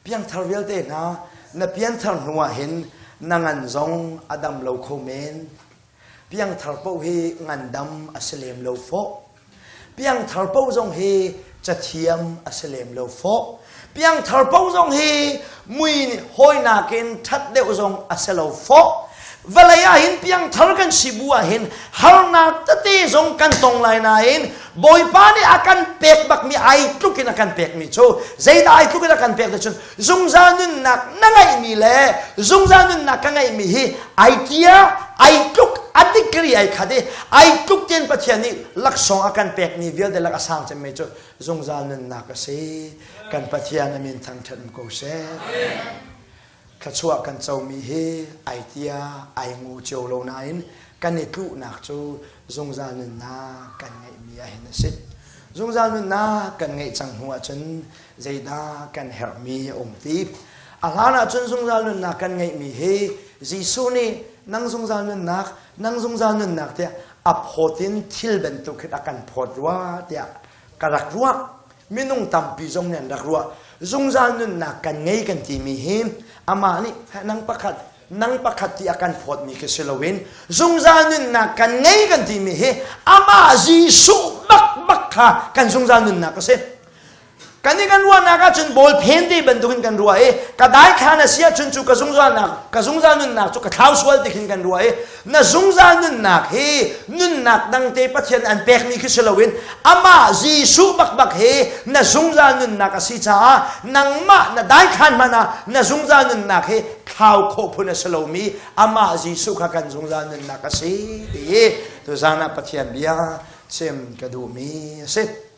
Piangthar vialte hna, na pianthar hnu ah hin na ngan zong a dam lo kho men. Piangthar paoh hi ngandam a si lem lo fawh. Piangthar paoh zong hi cathiam a si lem lo fawh. Piangthar paoh zong hi mui nih hawi nakin ṭhat deuh zong a si lo fawh. Vawlei ah hin piangthar kan si bu ah hin harnak tete zong kan tong lai nain Bawipa nih a kan pek bakmi ai tluk in a kan pekmi cu zeidah ai tluk in a kan pek cun zungzal nunnak na ngeihmi le zungzal nunnak ka ngeihmi hi ai tia ai tluk a degree ai khat i ai tluk tein Pathian nih laksawng a kan pekmi vialte lak a sang cemmi cu zungzal nunnak a si. Kan Pathian a min thangṭhat um ko seh. Thluachuah kan comi hi ai tia ai ngu cio lo nain kan i tluhnak cu zungzal nunnak kan ngeihmi ah hin a si. Zungzal nunnak kan ngeih cang hnu ahcun zeidah kan herhmi a um ti. A hlan ahcun zungzal nunnak kan ngeihmi hi Jesuh nih nang zungzal nunnak, nang zungzal nunnak tiah a phawt in thil bantuk hin a kan phawt rua tiah ka rak ruah. Minung tampi zong nih an rak ruah. Zungzal nunnak kan ngei kan timi hi amah nih nang pakhat nang pakhat ti a kan phawtmi khi si loin zungzal nunnak kan ngei kan timi hi amah Jesuh bak bak kha kan zungzal nunnak a si. Kan i kan ruahnak ahcun bawl phen te bantukin kan ruah i ka dai khan a si ahcun cu ka zungzalnak ka zungzal nunnak cu ka thlau sual ti khin kan ruah i na zungzal nunnak hi nunnak dangte Pathian an pekmi khi si loin amah Jesuh bakbak hi na zungzal nunnak a si caah nangmah na daikhan hmanh ah na zungzal nunnak hi thlau khawh phun a si lomi amah Jesuh kha kan zungzal nunnak a si ti hi tuzaan ah Pathian bia chim ka duhmi a si.